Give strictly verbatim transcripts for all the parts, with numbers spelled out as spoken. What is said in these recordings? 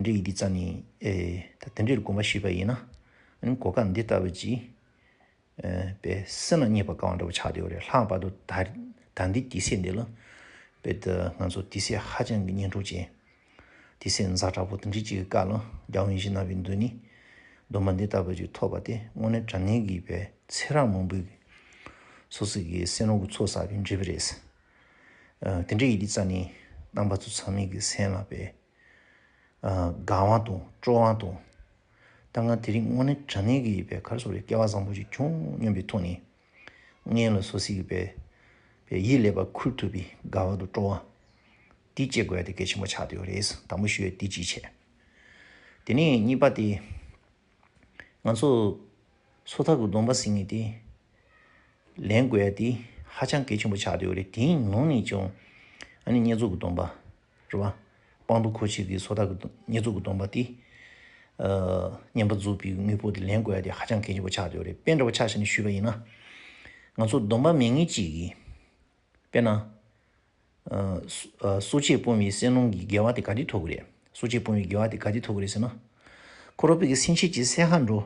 འདྲ་ཡིན་དུས་ཙང་ནི་ཨེ་ད་དེ་འདྲའི་དགོངས་པ་ཞུས་པ་ཡིན་ན། ཨ་ནི་གོ་སྐབས་འདི་ལྟ་བུ་ཅིག་ཨེ་པའི་སེམས་ལ་རྙེད་པ་དཀའ་བ་འདྲ་བོ་ཆགས་བསྡད་ཡོད་རེད། ལྷག་པར་དུ་ད་ད་ལྟའི་དུས་ཚོད་འདི་ལ་དཔེ་ད་ང་ཚོ་དུས་ཚོད་ཧ་ཅང་གི་གཉེན་སྒྲོག་ཅན། དུས་ཚོད་ཛ་དྲག་པོ་དེ་འདྲ་ཅིག་གི་སྐབས་ལ་རྒྱལ་བ་ཡིད་བཞིན་ནོར་བུའི་མདུན་ནས་སྡོམ་པ་འདི་ལྟ་བུ་ཅིག་ཐོབ་པ་དེ་དངོས་གནས་དྲང་གནས་ཀྱི་པའི་ཚེ་རབས་མང་པོའི་སོ་སོ་གི་སེམས་ནང་གི་ཚོགས་བསགས་པའི་འབྲས་བུ་རེད། ཨ་དེ་འདྲ་ཡིན་དུས་ཙང་ནི་རྣམ་པ་ཚོ་ཚང་མའི་གི་སེམས་ལ་པའི་ཨ་དགའ་བ་དང་སྤྲོ་བ་དང་། ད་ང་དེ་རིང་དངོས་གནས་དྲང་གནས་ཀྱི་པའི་ག་རེ་ཟེར་དགོས་རེད། སྐལ་བ་བཟང་པོ་ཅིག་བྱུང་སྙམ་པའི་ཐོག་ནས་སྔོན་ལ་སོ་སོ་གི་པའི་པའི་ཡིད་ལ་པའི་འཁུར་ཐུབ་པའི་དགའ་བ་དང་སྤྲོ་བ་དེ་སྐྱེ་དགོས་ཡ་དེ་གལ་ཆེན་པོ་ཆགས་བསྡད་ཡོད་རེད། དང་པོ་ཞུ་ཡ་དེ་གཅིག་བྱས། དེ་ནས་གཉིས་པ་དེ། ང་ཚོ་སོ་ཐར་གྱི་སྡོམ་པ་ཟེར་མཁན་དེ་ལེན་དགོས་ཡ་དེ་ཧ་ཅང་གལ་ཆེན་པོ་ཆགས་བསྡད་ཡོད་རེད། དེའི་ནང་ནས་ཀྱང་ཨ་ནི་བསྙེན་རྫོགས་ཀྱི་སྡོམ་པ་རེད་བ། སྤངས་རྟོགས་འཁོར་བཅས་ཀྱི་སོ་ཐར་གྱི་སྡོམ་བསྙེན་རྫོགས་ཀྱི་སྡོམ་པ་དེ་ཨ་བསྙེན་པར་རྫོགས་པའི་དངོས་པོ་དེ་ལེན་དགོས་ཡ་དེ་ཧ་ཅང་གལ་ཆེན་པོ་ཆགས་བསྡད་ཡོད་རེད། དཔེ་འདྲ་བོ་ཆ་བཞག་ནས་ཞུས་པ་ཡིན་ན། ང་ཚོ་སྡོམ་པ་མེད་མཁན་གཅིག་གིས་དཔེར་ན། ཨ་སོ་ཨ་སོ་སྐྱེ་སྤོང་བའི་སེམས་སྣང་གི་དགེ་བ་དེ་ག་དུས་ཐོབ་ཀྱི་རེད། སོ་སྐྱེ་སྤོང་བའི་དགེ་བ་དེ་ག་དུས་ཐོབ་ཀྱི་རེད་ཟེར་ན། ཁོ་རང་པའི་གི་སེམས་ཅན་གྱི་སྲས་ཁ་འགྲོ།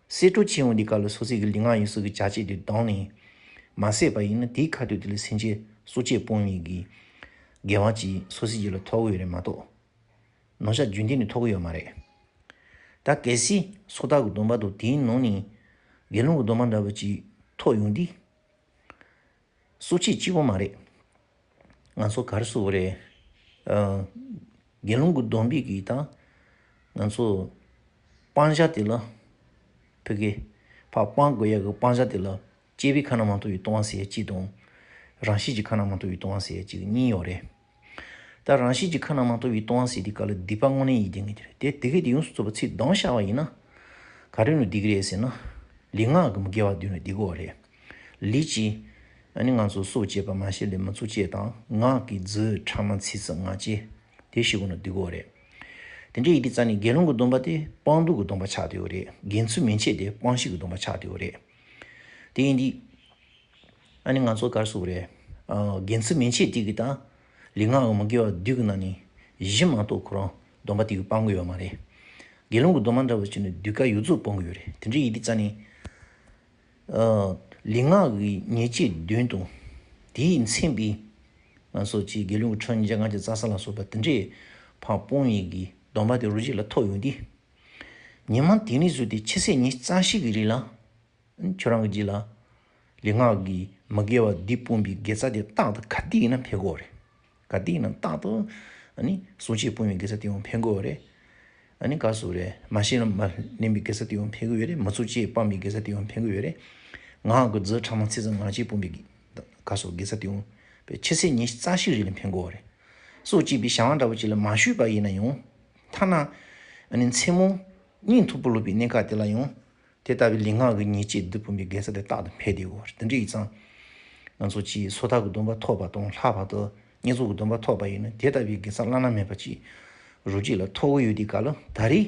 སྲས་འགྲོ་བྱེད་འོང་དུས་སྐབས་ལ་སོ་སོའི་གི་ལུས་ངག་ཡིད་གསུམ་གྱི་བྱ་བྱེད་དེ་དང་ནས་མ་བསད་པ་ཡིན་ན། དེའི་ཁ་ཐུག་དེ་ལ་སེམས་ཅན་སོ་སྐྱེ་སྤོང་བའི་གི་དགེ་བ་ཅིག་སོ་སོའི་རྒྱུད་ལ་ཐོབ་ཀྱི་ཡོད་རེད་མ་གཏོགས། ནམ་ཞག་རྒྱུན་གཏན་ནས་ཐོབ་ཀྱི་ཡོད་མ་རེད། ད་གལ་སྲིད་སོ་ཐར་གྱི་སྡོམ་པ་དང་དེའི་ནང་ནས་དགེ་སློང་གི་སྡོམ་པ་འདྲ་བོ་ཅིག་ཐོབ་ཡོང་དུས། སོ་སྐྱེ་གཅིག་པོ་མ་རེད། ང་ཚོ་ག་རེ་ཟེར་དགོས་རེད། ཨ་དགེ་སློང་གི་སྡོམ་པའི་གི་ད་ང་ཚོ་སྤང་བྱ་དེ་ལ་ཕ་གི་ཕར་སྤང་དགོས་ཡ་གི་སྤང་བྱ་དེ་ལ་སྐྱེས་པའི་ཁ་ན་མ་ཐོ་བའི་ལྟུང་བ་ཟེར་ཡ་གཅིག་དང་། རང་བཞིན་གྱི་ཁ་ན་མ་ཐོ་བའི་ལྟུང་བ་ཟེར་ཡ་གཅིག་གཉིས་ཡོད་རེད། ད་རང་བཞིན་གྱི་ཁ་ན་མ་ཐོ་བའི་ལྟུང་བ་ཟེར་དུས་སྐབས་ལ་སྡིག་པ་དངོས་གནས་ཡིན་དེ་ངེས་དེ་རེད། དེ་གས་དེ་ཡོངས་སུ་རྫོགས་པ་ཚིག་གདོང་བཤད་པ་ཡིན་ན། ག་རེ་ནས་སྡིག་རེད་ཟེར་ན། ལུས་ངག་གི་མི་དགེ་བ་བསྡུས་ནས་སྡིག་གོ་རེད། ལུས་ཀྱི་ཨ་ནི་ང་ཚོ་སྲོག་བཅད་པ་མ་བྱིན་ལེན་མི་གཙུགས་བཅས་དང་། ངག་གི་རྫུ་ཕྲ་མ་ཚིག་རྩུབ་ངག་བཅད་དེ་བཞི་གོ་ནས་སྡིག་གོ་རེད། དེ་འདྲ་ཡིན་དུས་ཙང་ནས་དགེ་སློང་གི་སྡོམ་པ་དེ་སྤང་བསྡུས་ཀྱི་སྡོམ་པ་ཆགས་བསྡད་ཡོད་རེད། དགེ་ཚུལ་མན་ཆད་དེ་སྤང་བྱེད་ཀྱི་སྡོམ་པ་ཆགས་བསྡད་ཡོད་རེད། དེ་ཡིན་དུས། ཨ་ནི་ང་ཚོ་ག་རེ་ཟེར་དགོས་རེད། ཨ་དགེ་ཚུལ་མན་ཆད་དེ་གི་དང་། ལུས་ངག་གི་མི་དགེ་བ་བསྡུས་ཀྱི་ནང་ནས་བཞི་མ་གཏོགས་ཁོ་རང་སྡོམ་པ་དེ་གི་སྤང་གི་ཡོད་མ་རེད། དགེ་སློང་གི་སྡོམ་པ་འདྲ་བོ་བྱས་ནས་སྡུག་ཀ་ཡོད་ཚུལ་སྤང་གི་ཡོད་རེད། དེ་འདྲ་ཡིན་དུས་ཙང་ནས། ཨ་ལུས་ངག་གི་ཉེས་བྱས་བདུན་དང་། དེས་མཚོན་པའི་ང་ཚོ་ཅིག་དགེ་སློང་གི་ཁྲིམས་ཉིས་བརྒྱ་ལྔ་བཅུ་རྩ་གསུམ་ལ་སོགས་པ་དེ་འདྲས་ཕར་སྤོང་བའི་གི་སྡོམ་པ་དེ་རང་རྒྱུད་ལ་ཐོབ་ཡོང་དུས། ཉི་མ་དེ་ནས་བཟུང་སྟེ་ཕྱི་ཚེས་ཉི་ཤུ་རྩ་བཞི་གི་རིང་ལ། ཁྱོད་རང་གི་རྒྱུད་ལ་ལུས་ངག་གི་མི་དགེ་བ་བདུན་སྤོང་བའི་དགེ་རྩ་དེ་རྟག་ཏུ་ག་དུས་ཡིན་ན་འཕེལ་གོ་རེད། ག་དུས་ཡིན་ན་རྟག་ཏུ་ཨ་ནི་སྲོག་བཅད་སྤོང་བའི་དགེ་རྩ་དེ་ཡང་འཕེལ་གོ་རེད། ཨ་ནི་ག་རེ་ཟེར་དགོས་རེད། མ་བྱིན་ལེན་པའི་དགེ་རྩ་དེ་ཡང་འཕེལ་གི་ཡོད་རེད། མི་གཙུགས་བཅས་སྤང་བའི་དགེ་རྩ་དེ་ཡང་འཕེལ་གི་ཡོད་རེད། ངག་གི་རྫུ་ཕྲ་མ་ཚིག་རྩུབ་ངག་བཅད་སྤོང་བའི་གི་ག་རེ་ཟེར་དགོས་དགེ་རྩ་དེ་ཡང་ཕྱི་ཚེས་ཉི་ཤུ་རྩ་བཞི་རིང་ལ་འཕེལ་གོ་རེད། སྲོག་བཅད་པའི་བྱ་བ་འདྲ་བོ་ཅིག་ལ་མ་ཞུགས་པ་ཡིན་ན་ཡང་། ཐ་ན་ཨ་ནི་མཚན་མོ་གཉིད་མཐུག་པོ་ལོག་པའི་གནས་སྐབས་དེ་ལ་ཡང་། དེ་ལྟ་བུའི་ལུས་ངག་གི་ཉེས་བྱས་བདུན་སྤོང་བའི་དགེ་རྩ་དེ་རྟག་ཏུ་འཕེལ་བསྡད་ཡོད་རེད། དེ་འདྲ་ཡིན་ཙང་། ང་ཚོ་ཅིག་སོ་ཐར་གྱི་སྡོམ་པ་ཐོབ་པ་དང་། ལྷག་པར་དུ་བསྙེན་རྫོགས་ཀྱི་སྡོམ་པ་ཐོབ་པ་ཡིན་ན། དེ་ལྟ་བུའི་དགེ་རྩ་བླ་ན་མེད་པ་ཅིག་རང་རྒྱུད་ལ་ཐོབ་ཀྱི་ཡོད་དུས་སྐབས་ལ། ད་རེས་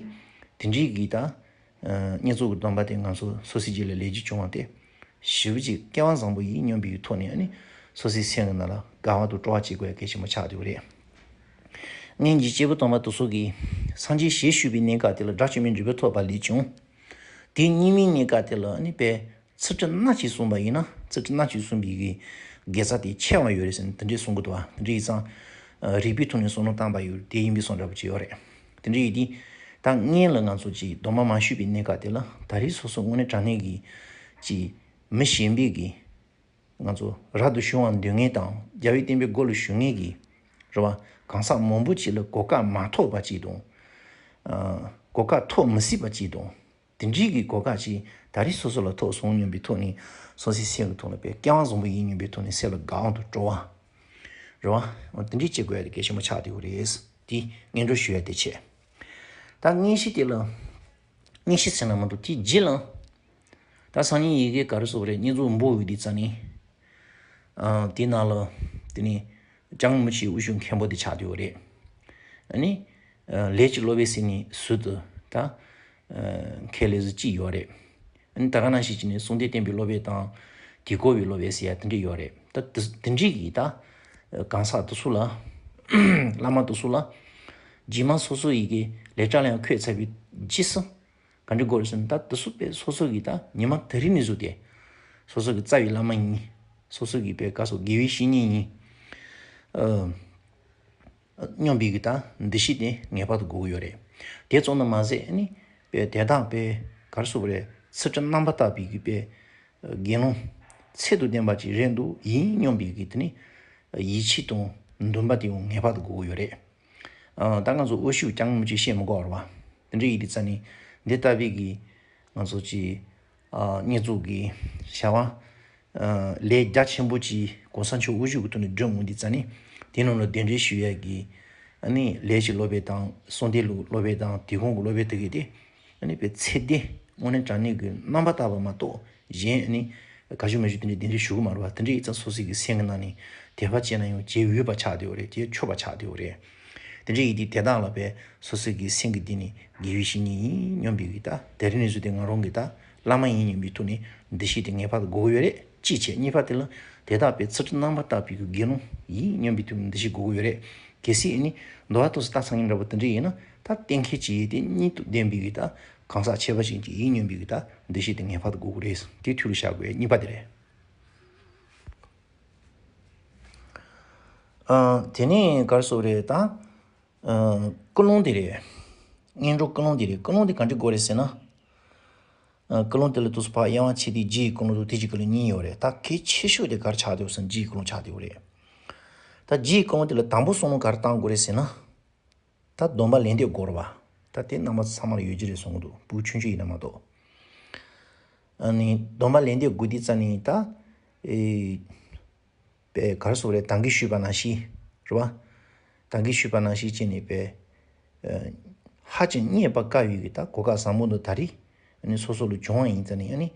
དེ་འདྲའི་གི་ད་བསྙེན་རྫོགས་ཀྱི་སྡོམ་པ་དེ་ང་ཚོ་སོ་སོའི་རྒྱུད་ལ་ལས་རྒྱུ་བྱུང་བ་དེ་ཞེ་པོ་ཅིག་སྐལ་བ་བཟང་པོ་ཡིན་སྙམ་པའི་ཐོག་ནས། ཨ་ནི་སོ་སོའི་སེམས་ཀྱི་ནང་ལ་དགའ་བ་དང་སྤྲོ་བ་སྐྱེ་དགོས་ཡ་གལ་ཆེན་པོ་ཆགས་བསྡད་ཡོད་རེད། སྔོན་གྱི་སྐྱེས་བུ་དམ་པ་དེ་ཚོ་གིས་སངས་རྒྱས་ཞལ་བཞུགས་པའི་གནས་སྐབས་དེ་ལ་དགྲ་བཅོམ་པའི་འབྲས་བུ་ཐོབ་པ་ལས་ཀྱང་། དེའི་སྔོན་མའི་གནས་སྐབས་དེ་ལ་ཨ་ནི་དཔེ་ཚུལ་ཁྲིམས་སྣ་གཅིག་བསྲུངས་པ་ཡིན་ན། ཚུལ་ཁྲིམས་སྣ་གཅིག་བསྲུངས་པའི་གི་དགེ་རྩ་དེ་ཆེ་བ་ཡོད་རེད་ཟེར་ནས་དེ་འདྲས་གསུང་གི་འདུག་བ། དེ་འདྲ་ཡིན་ཙང་། ཨ་རིགས་པའི་ཐོག་ནས་བསམ་བློ་བཏང་པ་ཡོད་དེ་ཡིན་པའི་བཟོ་འདྲ་པོ་ཅིག་ཡོད་རེད། དེ་འདྲ་ཡིན་དུས། ད་སྔོན་ལ་ང་ཚོ་ཅིག་སྡོམ་པ་མ་ཞུས་པའི་གནས་སྐབས་དེ་ལ། ད་རེས་སོ་སོ་དངོས་གནས་དྲང་གནས་ཀྱི་ཅིག་མི་གཞན་པའི་གི་ང་ཚོ་རབ་ཏུ་བྱུང་བར་འདོད་མཁན་དང་། རྒྱལ་བའི་བསྟན་པའི་སྒོ་ལ་ཞུགས་མཁན་གྱི་རེད་བ། གང་ཟག་མང་པོ་ཅིག་ལ་གོ་སྐབས་མ་ཐོབ་པ་ཅིག་དང་། ཨ་གོ་སྐབས་ཐོབ་མི་སྲིད་པ་ཅིག་དང་། དེ་འདྲའི་གི་གོ་སྐབས་ཅིག་ད་རེས་སོ་སོ་ལ་ཐོབ་སོང་སྙམ་པའི་ཐོག་ནས། སོ་སོའི་སེམས་ཀྱི་ཐོག་ལ་དཔེ་སྐལ་བ་བཟང་པོ་ཡིན་སྙམ་པའི་ཐོག་ནས་སེམས་ལ་དགའ་བ་དང་སྤྲོ་བ་རེད་བ། འོ་དེ་འདྲའི་བྱེད་དགོས་ཡ་དེ་གལ་ཆེན་པོ་ཆགས་བསྡད་ཡོད་རེད། དེ་སྔོན་འགྲོ་ཞུ་ཡ་དེ་བྱས། ད་དངོས་གཞི་དེ་ལ། དངོས་གཞི་ཟེར་ན་མི་འདུག་དེའི་རྗེས་ལ། ད་སང་ཉིན་ཡི་གེ་ག་རེ་ཟེར་དགོས་རེད། བསྙེན་རྫོགས་འབུལ་བའི་དུས་ཙ་ནས། ཨ་དེའི་ནང་ལ་དེ་ནས་ལྕང་མི་ཆེ་དབུ་ཞྭ་མཁན་པོ་དེ་ཆགས་བསྡད་ཡོད་རེད། ཨ་ནི་ཨ་ལས་ཀྱི་སློབ་དཔོན་ཟེར་ནས་ཟུར་དུ་ད་ཨ་མཁས་ལས་ཟུར་གཅིག་ཡོད་རེད། ཨ་ནི་ད་ག་ནང་བཞིན་བྱས་ནས་གསུང་སྡེ་བསྟན་པའི་སློབ་དཔོན་དང་། དུས་འཁོར་བའི་སློབ་དཔོན་ཟེར་ཡ་དེ་འདྲ་ཡོད་རེད། ད་དེ་དེ་འདྲའི་གི་ད་གང་ཟག་དེ་ཚོ་ལ། བླ་མ་དེ་ཚོ་ལ། རྗེས་མ་སོ་སོ་ཡི་གེ་ལས་གྲྭ་ལ་ཡང་འཁོད་ཚར་བའི་རྗེས་སུ། ག་འདྲ་དགོས་རེད་ཟེར་ན། ད་དེ་ཚོ་དཔེ་སོ་སོ་གི་ད་ཉི་མ་དེ་རིང་ནས་བཟུང་སྟེ། སོ་སོ་གི་རྩ་བའི་བླ་མ་ཡིན། སོ་སོ་གི་དཔེ་ག་སོ་དགེ་བའི་བཤེས་གཉེན་ཡིན། ཨ། སྙམ་པའི་གི་ད་འདུ་ཤེས་དེ་ངེས་པར་དུ་དགོས་ཀྱི་ཡོད་རེད། དེ་ཙམ་དུ་མ་ཟད་ནི་དཔེ་དེ་དག་དཔེ་ག་རེ་ཟེར་དགོས་རེད། ཚུལ་ཁྲིམས་རྣམ་པར་དག་པའི་གི་དཔེ་དགེ་སློང་ཚད་དུ་ལྡན་པ་ཅིག་རེད་འདུག་ཡིན་སྙམ་པའི་གི་དེ་ནི་ཡིད་ཆེས་དང་འདུན་པ་དེ་ཡང་ངེས་པར་དུ་དགོས་ཀྱི་ཡོད་རེད། ཨ། ད་ང་ཚོ་འོ་ཤུགས་རྐྱང་མོ་ཅིག་བཤད་མི་དགོས་རེད་བ། དེ་འདྲ་ཡིན་དུས་ཙ་ནི་འདི་ལྟ་བུའི་གི་ང་ཚོ་ཅིག་ཨ། བསྙེན་རྫོགས་ཀྱི་བྱ་བ། ཨ། ལས་རྒྱ་ཆེན་པོ་ཅིག་གོང་ས་མཆོག་དབུ་བཞུགས་ཀྱི་ཐོག་ནས་བསྒྲུབས་འོང་དུས་ཙ་ནི། དེ་ནང་ལ་གདན་འདྲེན་ཞུ་ཡས་ཀྱི་ཨ་ནི་ལས་ཀྱི་སློབ་དཔོན་དང་། གསུང་རྟེན་སློབ་དཔོན་དེ་གས་དེ། དེ་གོང་གི་སློབ་དཔོན་དེ་གས་དེ། ཨ་ནི་དཔེ་ཚད་ལྡན་དངོས་གནས་དྲང་གནས་ཀྱི་རྣམ་པར་དག་པ་མ་གཏོགས་གཞན་ཨ་ནི་ག་ཞུ་མ་ཞུ་དེ་འདྲའི་གདན་འདྲེན་ཞུ་གི་མ་རེད་བ། དེ་འདྲ་ཡིན་ཙང་སོ་སོའི་གི་སེམས་ཀྱི་ནང་ནས་དད་པ་བྱས་ན་ཡང་བྱེད་འོས་པ་ཆགས་བསྡད་ཡོད་རེད། བྱེད་ཆོག་པ་ཆགས་བསྡད་ཡོད་རེད། དེ་འདྲ་ཡིན་དུས་དེ་དག་ལ་དཔེ་སོ་སོའི་གི་སེམས་ཀྱི་གཏིང་ནས་དགེ་བའི་བཤེས་གཉེན་ཡིན་སྙམ་པའི་གི་ད་དེ་རིང་ནས་བཟུང་སྟེ་ང་རང་གི་ད་བླ་མ་ཡིན་སྙམ་པའི་ཐོག་ནས་འདུ་ཤེས་དེ་ངེས་པར་དུ་དགོས་ཀྱི་ཡོད་རེད། གཅིག་བྱས། གཉིས་པ་དེ་ལ་དེ་དག་དཔེ་ཚུལ་ཁྲིམས་རྣམ་པར་དག་པའི་གི་དགེ་སློང་ཡིན་སྙམ་པའི་ཐོག་ནས་འདུ་ཤེས་དགོས་ཀྱི་ཡོད་རེད། གལ་སྲིད་ཨ་ནི་མདོ་སྡེ་ཐོག་སོ་ལྟ་ཚང་གི་འདྲ་པོ་དེ་འདྲ་ཡིན་ན། ད་གཏན་འཁེལ་བྱས་ཏེ་གཉིས་དང་ལྡན་པའི་གི་ད་གང་ཟག་ཁྱད་པར་ཅན་ཅིག་ཡིན་སྙམ་པའི་གི་ད་འདུ་ཤེས་དེ་ངེས་པར་དུ་དགོས་ཀྱི་རེད། དེ་ཐུགས་ལ་བཞག་དགོས། གཉིས་པ་དེ་རེད། ཨ། དེ་ནས་ག་རེ་ཟེར་དགོས་རེད་ད། ཨ། ཀུན་སློང་དེ་རེད། སྔོན་འགྲོ་ཀུན་སློང་དེ་རེད། ཀུན་སློང་དེ་ག་འདྲ་དགོས་རེད་ཟེར་ན། ཨ། ཀུན་སློང་དེ་ལ་དུས་སུ་ཕར་དབྱེ་བ་ཕྱེ་སྟེ་རྗེས་ཀྱི་ཀུན་སློང་དང་དེ་རྗེས་ཀྱི་ཀུན་སློང་གཉིས་ཡོད་རེད། ད་གལ་ཆེ་ཤོས་དེ་ག་རེ་ཆགས་བསྡད་ཡོད་ཟེར་ན། རྗེས་ཀྱི་ཀུན་སློང་ཆགས་བསྡད་ཡོད་རེད། ད་རྗེས་ཀྱི་ཀུན་སློང་དེ་ལ་དང་པོ་བསམ་བློ་ག་རེ་བཏང་དགོས་རེད་ཟེར་ན། ད་སྡོམ་པ་ལེན་འདོད་དགོས་རེད་བ། ད་དེ་རྣམ་པ་ཚང་མ་ལ་ཡོད་ཀྱི་རེད་བསམ་གྱི་འདུག་ཕྲུ་གུ་ཆུང་ཆུང་ཡིན་ན་མ་གཏོགས། ཨ་ནི་སྡོམ་པ་ལེན་འདོད་དགོས་དུས་ཙ་ནི་ད། ཨེ། དཔེ་ག་རེ་ཟེར་དགོས་རེད། ད་གིན་ཞུས་པ་ནང་བཞིན་རེད་བ། ད་གིན་ཞུས་པ་ནང་བཞིན་བྱས་ནས་དཔེ། ཨ། ཧ་ཅང་རྙེད་པར་དཀའ་བའི་གི་ད་གོ་སྐབས་བཟང་པོ་འདི་ད་རེས་ཨ་ནི་སོ་སོ་ལ་བྱུང་བ་ཡིན་ཙ་ནི། ཨ་ནི།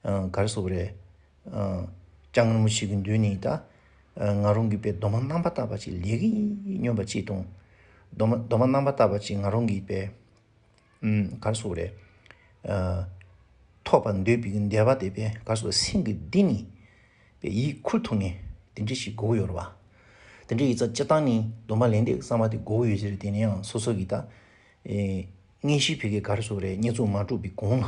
ཨ། ག་རེ་ཟེར་དགོས་རེད། ཨ། སྐྱབས་མགོན་རིན་པོ་ཆེ་གི་མདུན་ནས་ད། ཨ། ང་རང་གིས་དཔེ་སྡོམ་པ་རྣམ་པར་དག་པ་ཅིག་ལེན་གྱི་ཡིན་སྙམ་པ་ཅིག་དང་། སྡོམ་པ་སྡོམ་པ་རྣམ་པར་དག་པ་ཅིག་ང་རང་གིས་དཔེ། ཨུམ། ག་རེ་ཟེར་དགོས་རེད། ཨ། ཐོབ་པར་འདོད་པའི་གི་འདོད་པ་དེ་དཔེ་ག་རེ་ཟེར་དགོས་རེད། སེམས་ཀྱི་གཏིང་ནས་དཔེ་ཡིད་ཁུར་ཐུབ་མཁན་དེ་འདྲ་ཞིག་དགོས་ཀྱི་ཡོད་རེད་བ། དེ་འདྲ་ཡིན་ཙང་སྤྱིར་བཏང་ནས་སྡོམ་པ་ལེན་འདོད་ཀྱི་བསམ་པ་དེ་དགོས་ཀྱི་ཡོད་ཟེར། དེ་ནས་ཡང་སོ་སོ་གི་ད། ཨེ། དངོས་གཞི་ཕ་གིའི་ག་རེ་ཟེར་དགོས་རེད། བསྙེན་རྫོགས་མ་གྲུབ་པའི་གོང་ལ།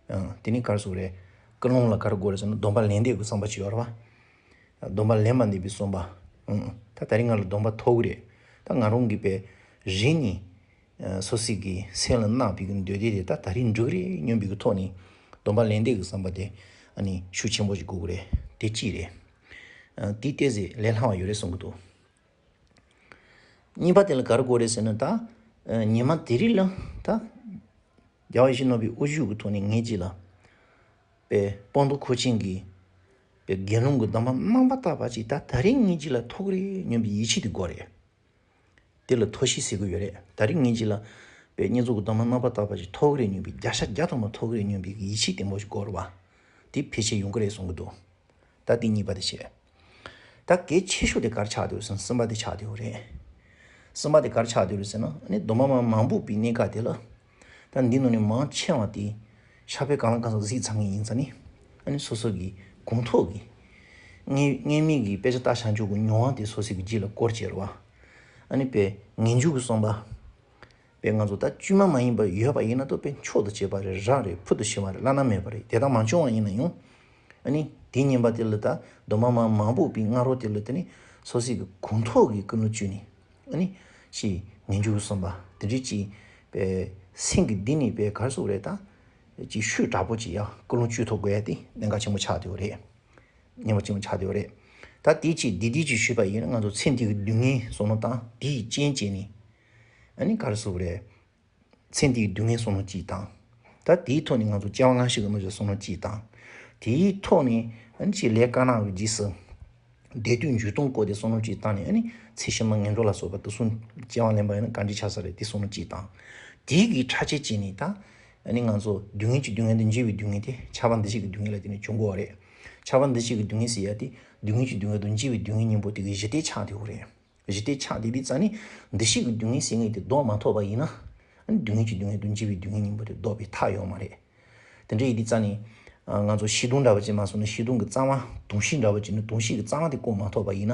ཨ། དེ་ནས་ག་རེ་ཟེར་དགོས་རེད། ཀུན་སློང་ལ་ག་རེ་དགོས་རེད་ཟེར་ན། སྡོམ་པ་ལེན་འདོད་ཀྱི་བསམ་པ་ཅིག་ཡོད་རེད་བ། སྡོམ་པ་ལེན་པར་འདོད་པའི་བསམ་པ། ཨང་། ད་ད་རེས་ང་ལ་སྡོམ་པ་ཐོབ་ཀྱི་རེད། ད་ང་རང་གིས་དཔེ་རིང་ནས། ཨ། སོ་སོ་གི་སེམས་ལ་གནང་བའི་གི་འདོད་བདེ་དེ་ད་ད་རེས་འགྲུབ་ཀྱི་རེད་སྙམ་པའི་གི་ཐོག་ནས་སྡོམ་པ་ལེན་འདོད་ཀྱི་བསམ་པ་དེ་ཨ་ནི་ཤུགས་ཆེན་པོ་ཞིག་དགོས་ཀྱི་རེད། དེ་གཅིག་རེད། ཨ། དེ་ཏོག་ཙམ་ལས་སླ་བ་ཡོད་རེད་བསམ་གྱི་འདུག་གཉིས་པ་དེ་ལ་ག་རེ་དགོས་རེད་ཟེར་ན། ད། ཨ། ཉི་མ་དེ་རིང་ལ་ད། རྒྱལ་བ་ཡིད་བཞིན་ནོར་བུའི་དབུ་བཞུགས་ཀྱི་ཐོག་ནས་ངེད་ཀྱི་ལ། དཔེ་སྤངས་རྟོགས་མཁན་གྱི། དཔེ་དགེ་སློང་གི་སྡོམ་པ་རྣམ་པར་དག་པ་ཅིག་ད་ད་རེས་ངེད་ཀྱི་ལ་ཐོབ་ཀྱི་རེད་སྙམ་པའི་ཡིད་ཆེས་དེ་དགོས་རེད། དེ་ལ་ཐོབ་ཤེས་ཟེར་གྱི་ཡོད་རེད། ད་རེས་ངེད་ཀྱི་ལ་དཔེ་བསྙེན་རྫོགས་ཀྱི་སྡོམ་པ་རྣམ་པར་དག་པ་ཅིག་ཐོབ་ཀྱི་རེད་སྙམ་པའི། བརྒྱ་ཆ་བརྒྱ་ཐམ་པ་ཐོབ་ཀྱི་རེད་སྙམ་པའི་ཡིད་ཆེས་བརྟན་པོ་ཞིག་དགོས་རེད་བ། དེ་ཕལ་ཆེར་ཡོང་གི་རེད་བསམ་གྱི་འདུག་ད་དེ་གཉིས་པ་དེ་བྱས། ད་གལ་ཆེ་ཤོས་དེ་ག་རེ་ཆགས་བསྡད་ཡོད་ཟེར་ན། གསུམ་པ་དེ་ཆགས་བསྡད་ཡོད་རེད། གསུམ་པ་དེ་ག་རེ་ཆགས་བསྡད་ཡོད་ཟེར་ན། ཨ་ནི་སྡོམ་པ་མར་མ་འབུལ་བའི་གནས་སྐབས་དེ་ལ། ད་འདི་ནང་ནས་མང་ཆེ་བ་དེ་ཕྱག་དཔེ་གང་ལ་གང་འཚམ་གཟིགས་ཚར་མཁན་ཡིན་ཙང་ནི། ཨ་ནི་སོ་སོ་གི་དགོངས་ཐོག་གི་སྔོན་སྔོན་མའི་གི་དཔེ་ཆ་ལྟ་བྱང་ཆུབ་ཀྱི་མྱོང་བ་དེ་སོ་སོ་གི་རྒྱུད་ལ་སྐོར་བྱས་རེད་བ། ཨ་ནི་དཔེ་ངེས་འབྱུང་གི་བསམ་པ། དཔེ་ང་ཚོ་ད་བཅོས་མ་མ་ཡིན་པ་ཡོད་པ་ཡིན་ན། ད་དཔེ་མཆོག་ཏུ་གྱུར་པ་རེད། རབ་རེད། ཕུལ་དུ་ཕྱིན་པ་རེད། བླ་ན་མེད་པ་རེད། དེ་དག་མ་བྱུང་བ་ཡིན་ན་ཡང་། ཨ་ནི་དེ་ཉན་པ་དེ་ལ་ད་སྡོམ་པ་མར་མ་འབུལ་བའི་སྔ་རོལ་དེ་ལ་དེ་ནི་སོ་སོའི་གི་དགོངས་ཐོག་གི་ཀུན་སློང་བཅོས་ནས། ཨ་ནི་ཅིག་ངེས་འབྱུང་གི་བསམ་པ་དེ་འདྲ་ཅིག་དཔེ་སེམས་ཀྱི་གཏིང་ནས་དཔེ་ག་རེ་ཟེར་དགོས་རེད། ད་ཅིག་ཤུགས་དྲག་པོ་ཅིག་ཡ་ཀུན་སློང་བཅོས་ཐུབ་དགོས་ཡ་དེ་གནད་འགག་ཆེན་པོ་ཆགས་བསྡད་ཡོད་རེད། གནད་འགག་ཆེན་པོ་ཆགས་བསྡད་ཡོད་རེད། ད་དེ་ཅིག་འདི་འདི་ཅིག་ཞུས་པ་ཡིན་ན། ང་ཚོ་ཚེ་འདི་གི་སྡུག་བསྔལ་བསམ་བློ་བཏང་། དེའི་རྐྱེན་བྱས་ནས། ཨ་ནི་ག་རེ་ཟེར་དགོས་རེད། ཚེ་འདིའི་སྡུག་བསྔལ་བསམ་བློ་གཅིག་བཏང་། ད་དེའི་ཐོག་ནས་ང་ཚོ་སྐྱེ་བ་སྔ་ཕྱི་གི་གནོད་བྱ་བསམ་བློ་གཅིག་བཏང་། དེའི་ཐོག་ནས་ཨ་ནི་ཅིག་ལས་དཀར་ནག་གི་རྗེས་སུ་བདེ་སྡུག་འཇུག་ལྡོག་སྐོར་དེ་བསམ་བློ་གཅིག་བཏང་ནས། ཨ་ནི་ཚེ་ཕྱི་མ་ངན་འགྲོ་ལ་སོགས་པ་དེ་ཚོ་སྐྱེ་བ་ལེན་པ་ཡིན་ན་ག་འདྲ་ཆགས་ས་རེད། དེ་བསམ་བློ་གཅིག་བཏང་། དེའི་གི་ཕྲ་ཕྱེད་བྱས་ནས། ད་ཨ་ནི་ང་ཚོ་སྡུག་བསྔལ་གྱི་སྡུག་བསྔལ་དང་བརྗེད་པའི་སྡུག་བསྔལ་དེ་ཁྱབ་པ་འདུ་བྱེད་ཀྱི་སྡུག་བསྔལ་ལ་བརྟེན་ནས་བྱུང་དགོས་པ་རེད། ཁྱབ་པ་འདུ་བྱེད་ཀྱི་སྡུག་བསྔལ་ཟེར་ཡ་དེ་སྡུག་བསྔལ་གྱི་སྡུག་བསྔལ་དང་བརྗེད་པའི་སྡུག་བསྔལ་གཉིས་པོ་དེ་གི་གཞི་རྟེན་ཆགས་བསྡད་ཡོད་རེད། གཞི་རྟེན་ཆགས་བསྡད་དུས་ཙང་ནི་འདུ་ཤེས་ཀྱི་སྡུག་བསྔལ་ཟེར་མཁན་དེ་ལྡོག་མ་ཐུབ་པ་ཡིན་ན། ཨ་ནི་སྡུག་བསྔལ་གྱི་སྡུག་བསྔལ་དང་བརྗེད་པའི་སྡུག་བསྔལ་གཉིས་པོ་དེ་ལྡོག་པའི་ཐབས་ཡོད་མ་རེད། དེ་འདྲ་ཡིན་དུས་ཙང་ནི། ཨ། ང་ཚོ་ཤིང་སྡོང་འདྲ་པོ་ཅིག་མ་སོང་ན། ཤིང་སྡོང་གི་རྩ་བ། དུང་ཤིང་འདྲ་པོ་ཅིག་ནི་དུང་ཤིང་གི་རྩ་བ་དེ་བཀོག་མ་ཐུབ་པ་ཡིན་ན།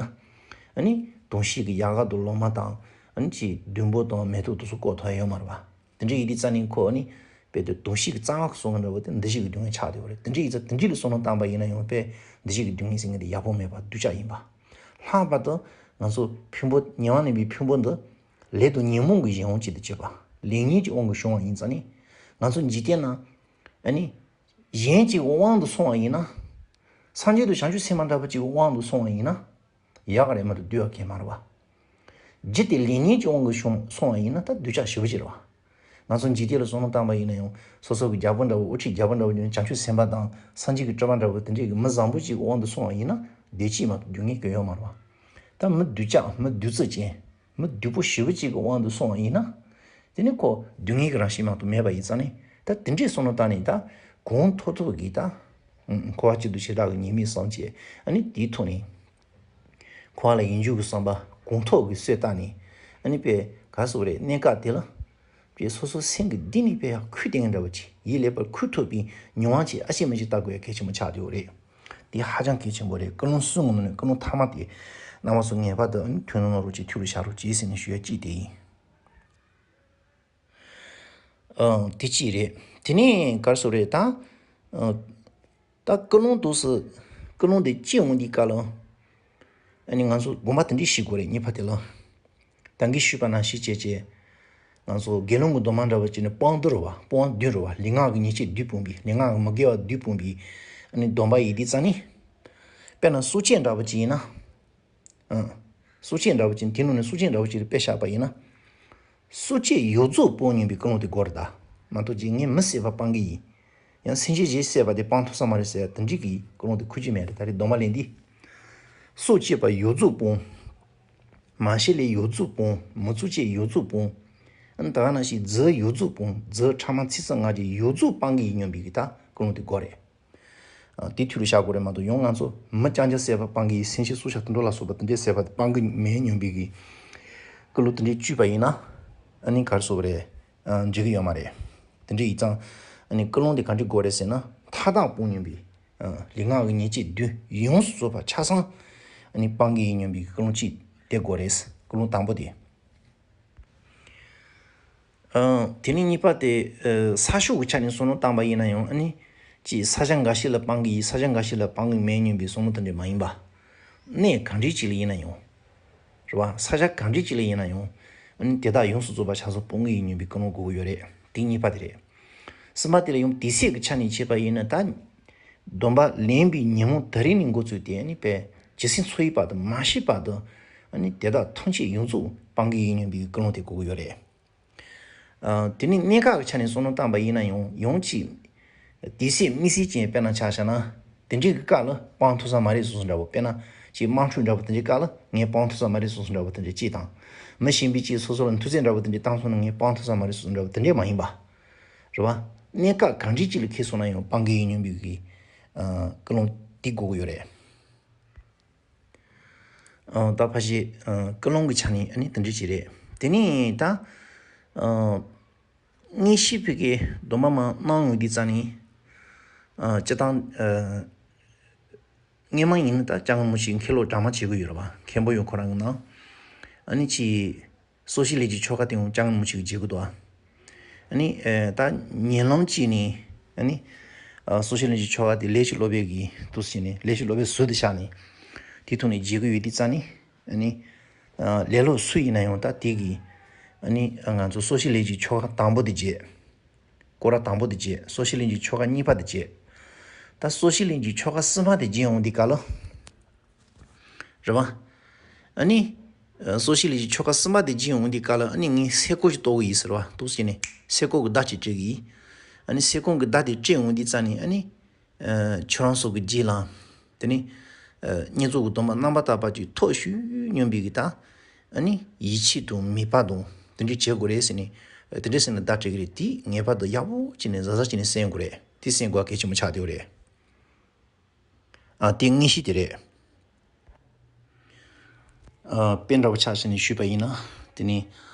ཨ་ནི་དུང་ཤིང་གི་ཡལ་ག་དང་ལོ་མ་དང་ ཨ་ནི་ཅིག་བདུན་པོ་དང་མེ་ཏོག་དེ་ཚོ་བཀོད་ཐུབ་ཡོད་མ་རེད་པ། དེ་འདྲ་ཡིན་དུས་ཙ་ནི་ཁོ་ཨ་ནི་དཔེ་དེ་དུང་ཕྱུར་གྱི་རྩ་བ་གི་སོང་འདྲ་བོ་དེ་འདུ་བྱེད་ཀྱི་སྡུག་བསྔལ་ཆགས་བསྡད་པ་རེད། དེ་འདྲ་ཡིན་ཙང་དེ་འདྲ་ལ་བསམ་བློ་བཏང་པ་ཡིན་ན་ཡང་དཔེ་འདུ་བྱེད་ཀྱི་སྡུག་བསྔལ་ཟེར་མཁན་དེ་ཡག་པོ་མེད་པ་སྡུག་ཅག་ཡིན་པ། ལྷག་པར་དུ་ང་ཚོ་ཕུང་པོ་ཉེ་བར་གནས་པའི་ཕུང་པོ་འདི་ལས་དང་ཉོན་མོངས་ཀྱི་གཞན་དབང་ཅིག་ཏུ་གྱུར་པ། ལེགས་ཉེས་ཀྱི་དབང་གིས་བྱུང་བ་ཡིན་ཙང་ནི། ང་ཚོ་འཇིག་རྟེན་ན་ཨ་ནི་གཞན་གཅིག་གི་དབང་དུ་སོང་བ་ཡིན་ན། སངས་རྒྱས་དང་བྱང་ཆུབ་སེམས་དཔའ་འདྲ་པོ་གཅིག་གི་དབང་དུ་སོང་བ་ཡིན་ན། ཡག་ག་རེད་མ་གཏོགས་སྡུག་ག་གང་ཡང་མ་རེད་པ། རྒྱུ་དེ་ལེགས་ཉེས་ཀྱི་དབང་གིས་བྱུང་སོང་བ་ཡིན་ན་ད་སྡུག་ཅག་ཞེ་པོ་ཅིག་རེད་པ། ང་ཚོ་འཇིག་རྟེན་ལ་བསམ་བློ་བཏང་པ་ཡིན་ན་ཡང་སོ་སོ་གི་རྒྱལ་པོ་འདྲ་བོ་དབུ་ཁྲིད་རྒྱལ་པོ་འདྲ་བོ་ཡིན་ན་བྱང་ཆུབ་སེམས་དཔའ་དང་སངས་རྒྱས་ཀྱི་སྤྲུལ་པ་འདྲ་བོ་དེ་འདྲས་ཀྱི་མི་བཟང་པོ་ཅིག་གི་དབང་དུ་སོང་བ་ཡིན་ན་བདེ་སྐྱིད་མ་གཏོགས་སྡུག་བསྔལ་གང་ཡང་ཡོད་མ་རེད་པ། ད་མི་སྡུག་ཅག་མི་བདུད་རྩི་ཅན། མི་སྡུག་པོ་ཞེ་པོ་ཅིག་གི་དབང་དུ་སོང་བ་ཡིན་ན། དེ་ནི་ཁོ་སྡུག་བསྔལ་གྱི་རང་བཞིན་མ་གཏོགས་མེད་པ་ཡིན་ཙང་ནི། ད་དེ་འདྲས་བསམ་བློ་བཏང་ནས་ད་གང་ཐོབ་ཐོབ་ཀྱིས་ད། ཨུམ། འཁོར་བ་གཅིག་ཏུ་ཞི་དྲག་གི་ཉེས་དམིགས་བསམ་བྱས་ཨ་ནི་དེའི་ཐོག་ནས། འཁོར་བ་ལས་ཡིན་རྒྱུ་གི་བསམ་པ་གང་ཐོབ་ཀྱིས་གསོས་བཏང་ནས། ཨ་ནི་དཔེ་ག་རེ་ཟེར་དགོས་རེད། གནས་སྐབས་དེ་ལ། དཔེ་སོ་སོ་སེམས་ཀྱི་གཏིང་ནས་དཔེ་ཡང་ཁུར་བསྡད་མཁན་འདྲ་བོ་ཅིག་ཡིད་ལེགས་པར་ཁུར་ཐུབ་པའི་མྱོང་བ་ཅིག་ཨ་ཤེས་མི་ཤེས་ལྟ་དགོས་ཡ་གལ་ཆེན་པོ་ཆགས་བསྡད་ཡོད་རེད། དེ་ཧ་ཅང་གལ་ཆེན་པོ་རེད། ཀུན་སློང་གསུམ་གྱི་ནང་ནས་ཀུན་སློང་ཐ་མ་དེ་རྣམ་པ་ཚོ་ངེས་པར་དུ་ཨ་ནི་ཐུགས་སྣང་གནང་རོགས་གྱིས། ཐུགས་ལ་བཞག་རོགས་གྱིས་ཟེར་ནས་ཞུ་ཡ་གཅིག་དེ་ཡིན། ཨང་། དེ་གཅིག་རེད། དེ་ནས་ག་རེ་ཟེར་དགོས་རེད་ད། ཨང་། ད་ཀུན་སློང་དུས་སུ་ཀུན་སློང་དེ་སྐྱེ་འོང་དུས་སྐབས་ལ། ཨ་ནི་ང་ཚོ་དགོངས་པ་དེ་འདྲས་བཞེས་དགོས་རེད། གཉིས་པ་དེ་ལ། ད་གིན་ཞུས་པ་ནང་བཞིན་བྱས་བྱས། ང་ཚོ་དགེ་སློང་གི་སྡོམ་པ་འདྲ་བོ་བྱས་ནས་སྤོང་བདུན་རེད་པ། སྤོང་བདུན་རེད་པ། ལུས་ངག་གི་ཉེས་སྤྱོད་བདུན་སྤོང་བའི། ལུས་ངག་གི་མི་དགེ་བ་བདུན་སྤོང་བའི། ཨ་ནི་སྡོམ་པ་ཡིན་དུས་ཙ་ནི། དཔེར་ན་གསོ་དཔྱད་འདྲ་བོ་ཅིག་ཡིན་ན། ཨང་། གསོ་དཔྱད་འདྲ་བོ་ཅིག་དེའི་ནང་ནས་གསོ་དཔྱད་འདྲ་བོ་ཅིག་དཔེ་བཞག་པ་ཡིན་ན། གསོ་དཔྱད་ཡོངས་རྫོགས་སྤོང་སྙམ་པའི་ཀུན་སློང་དེ་དགོས་རེད་ད། མ་གཏོགས་ཅིག་ངས་མི་བསད་པ་སྤང་གི་ཡིན། ཡང་སེམས་ཅན་གཞན་བསད་པ་དེ་སྤང་ཐུབ་ས་མ་རེད་ཟེར་ཡ་དེ་འདྲའི་གི་ཀུན་སློང་དེ་འཁུར་རྒྱུ་མེད་རེད། ད་རེས་སྡོམ་པ་ལེན་དུས། སྲོག་བཅད་པ་ཡོངས་རྫོགས་སྤོང་། མ་བྱིན་ལེན་ཡོངས་རྫོགས་སྤོང་། མི་ཚོགས་བཅས་ཡོངས་རྫོགས་སྤོང་། ཨ་ནི་ད་ག་ནང་བཞིན་རྫུ་ཡོངས་རྫོགས་སྤོང་། རྫུ་ཕྲ་མ་ཚིག་རྩུབ་ངག་འཁྱལ་ཡོངས་རྫོགས་སྤང་གི་ཡིན་སྙམ་པའི་གི་ད་ཀུན་སློང་དེ་དགོས་རེད། ཨ། དེ་ཐུགས་ལ་བཞག་དགོས་རེད་མ་གཏོགས་ཡང་ང་ཚོ་མི་རྐྱང་རྐྱང་བསད་པ་སྤང་གི་ཡིན། སེམས་ཅན་སྲོག་ཆགས་དུད་འགྲོ་ལ་སོགས་པ་དེ་འདྲས་བསད་པ་སྤང་གི་མེད་སྙམ་པའི་གི་ཀུན་སློང་དེ་འདྲས་བཅུག་པ་ཡིན་ན། ཨ་ནི་ག་རེ་ཟེར་དགོས་རེད། ཨ། འགྲིག་གི་ཡོད་མ་རེད། དེ་འདྲས་ཡིན་ཙང་ཨ་ནི་ཀུན་སློང་དེ་ག་འདྲས་དགོས་རེད་ཟེར་ན། མཐའ་དག་སྤོང་སྙམ་པའི། ཨ། ལུས་ངག་གི་ཉེས་སྤྱོད་བདུན་ཡོངས་སུ་རྫོགས་པ་ཆ་ཚང་ཨ་ནི་སྤང་གི་ཡིན་སྙམ་པའི་ཀུན་སློང་གཅིག་དེ་དགོས་རེད། ཀུན་སློང་དང་པོ་དེ། ཨ། དེ་ནས་གཉིས་པ་དེ། ཨ། ས་ཕྱོགས་ཀྱི་ཆ་ནས་བསམ་བློ་བཏང་པ་ཡིན་ན་ཡང་ཨ་ནི། ཅིག་ས་ཆ་འགའ་ཞིག་ལ་སྤང་གི་ཡིན། ས་ཆ་འགའ་ཞིག་ལ་སྤང་གི་མེད་སྙམ་པའི་བསམ་བློ་དེ་འདྲ་མ་ཡིན་པ། གནས་གང་འདྲའི་ཅིག་ལ་ཡིན་ན་ཡང་། རེད་པ། ས་ཆ་གང་འདྲའི་ཅིག་ལ་ཡིན་ན་ཡང་། ཨ་ནི་དེ་དག་ཡོངས་སུ་རྫོགས་པ་ཆ་ཚང་སྤོང་གི་ཡིན་སྙམ་པའི་ཀུན་སློང་དགོས་ཀྱི་ཡོད་རེད། དེ་གཉིས་པ་དེ་རེད། གསུམ་པ་དེ་ལ་ཡང་དུས་ཚོད་ཀྱི་ཆ་ནས་བྱས་པ་ཡིན་ན་ད། སྡོམ་པ་ལེན་པའི་ཉིན་མོ་དེ་རིང་ནས་འགོ་བཙུགས་ཏེ་ཨ་ནི་དཔེ་ཇི་སྲིད་འཚོ་ཡི་བར་དུ་མ་ཤི་བར་དུ་ཨ་ནི་དེ་དག་ཐམས་ཅད་ཡོངས་རྫོགས་སྤང་གི་ཡིན་སྙམ་པའི་ཀུན་སློང་དེ་དགོས་ཀྱི་ཡོད་རེད། ཨ། དེ་ནས་གནས་སྐབས་ཀྱི་ཆ་ནས་བསམ་བློ་བཏང་པ་ཡིན་ན་ཡང་ཡང་ཅིག་དུས་ཚོད་དམིགས་བསལ་ཅན་དཔེར་ན་ཆ་བཞག་ན། དེ་འདྲའི་གི་སྐབས་ལ་སྤང་ཐུབ་ས་མ་རེད་བཟོ་བཟོ་འདྲ་བོ། དཔེར་ན་ཅིག་དམག་འཁྲུག་འདྲ་བོ་དེ་འདྲའི་སྐབས་ལ་ངས་སྤང་ཐུབ་ས་མ་རེད་བཟོ་བཟོ་འདྲ་བོ་དེ་འདྲ་ཅིག་དང་། མི་གཞན་པས་ཅིག་སོ་སོ་ལ་མཐུ་རྩལ་འདྲ་བོ་དེ་འདྲ་བཏང་སོང་ན་ངས་སྤང་ཐུབ་ས་མ་རེད་བཟོ་བཟོ་འདྲ་བོ་དེ་འདྲས་མ་ཡིན་པ། རེད་པ། གནས་སྐབས་གང་འདྲའི་ཅིག་ལ་འཁེལ་སོང་ན་ཡང་སྤང་གི་ཡིན་སྙམ་པའི་གི། ཨ། ཀུན་སློང་དེ་དགོས་ཀྱི་ཡོད་རེད། ཨ། ད་ཕལ་ཆེར། ཨ། ཀུན་སློང་གི་ཆ་ནས་ཨ་ནི་དེ་འདྲ་ཅིག་རེད། དེ་ནས་ད། ཨ། དངོས་གཞི་ཕ་གིའི་སྡོམ་པ་མར་གནང་ཡོང་དུས་ཙ་ནི། ཨ། སྤྱིར་བཏང་། ཨ། སྔོན་མ་ཡིན་ན་ད་སྐྱབས་མགོན་རིན་པོ་ཆེས་མཁན་སློབ་གྲངས་མང་བྱེད་ཀྱི་ཡོད་རེད་པ། མཁན་པོ་ཡང་ཁོ་རང་གིས་གནང་། ཨ་ནི་ཅིག་སོ་བྱེད་ལས་ཀྱི་ཆོ་ག་དེ་ཡང་སྐྱབས་མགོན་རིན་པོ་ཆེ་གིས་མཇལ་གྱི་འདུག་པ། ཨ་ནི། ཨེ། ད་ཉེ་ལམ་གཅིག་ནས་ཨ་ནི། ཨ། སོ་བྱེད་ལས་ཀྱི་ཆོ་ག་དེ་ལས་ཀྱི་སློབ་དཔོན་གྱིས་འདུག་སེ་བྱས་ནས་ལས་ཀྱི་སློབ་དཔོན་ཟུར་དུ་བཞག་ནས། དེའི་ཐོག་ནས་མཇལ་གྱི་ཡོད་དུས་ཙ་ནི། ཨ་ནི། ཨ། ལས་སློབ་སུ་ཡིན་ན་ཡང་ད་དེ་གིས། ཨ་ནི། ང་ཚོ་སོ་བྱེད་ལས་ཀྱི་ཆོ་ག་དང་པོ་དེ་མཇལ། སྐོར་ར་དང་པོ་དེ་མཇལ། སོ་བྱེད་ལས་ཀྱི་ཆོ་ག་གཉིས་པ་དེ་མཇལ། ད་སོ་བྱེད་ལས་ཀྱི་ཆོ་ག་གསུམ་པ་དེ་མཇལ་ཡོང་དུས་སྐབས་ལ། རེད་པ། ཨ་ནི། ཨ། སོ་བྱེད་ལས་ཀྱི་ཆོ་ག་གསུམ་པ་དེ་མཇལ་ཡོང་དུས་སྐབས་ལ་ཨ་ནི་ངས་སེ་གོལ་ཞིག་གཏོང་གི་ཡིན་ཟེར་བ་འདུག་སེ་བྱས་ནས་སེ་གོལ་གྱི་བརྡ་ཅིག་སྤྲད་ཀྱི་ཡིན། ཨ་ནི་སེ་གོལ་གྱི་བརྡ་དེ་སྤྲད་ཡོང་དུས་ཙ་ནི་ཨ་ནི། ཨ། ཁྱེད་རང་ཚོ་གི་རྗེས་ལ། དེ་ནི། ཨ། བསྙེན་རྫོགས་ཀྱི་སྡོམ་པ་རྣམ་པར་དག་པ་ཅིག་ཐོབ་ཤོག་སྙམ་པའི་གི་ད། ཨ་ནི་ཡིད་ཆེས་དང་མོས་པ་དང་དེ་འདྲ་བྱེད་དགོས་རེད་ཟེར་ནས། ཨ། དེ་འདྲ་ཟེར་ནས་བརྡ་སྤྲད་ཀྱི་རེད། དེ་ངེས་པར་དུ་ཡག་པོ་བྱས་ནས་གཟབ་གཟབ་བྱས་ནས་གསན་དགོས་རེད། དེ་གསན་དགོས་པ་གལ་ཆེན་པོ་ཆགས་བསྡད་ཡོད་རེད། ཨ། དེ་དངོས་གཞི་དེ་རེད། ཨ། དཔེ་འདྲ་པོ་ཆ་བཞག་ནས་ཞུས་པ་ཡིན་ན། དེ་ནི་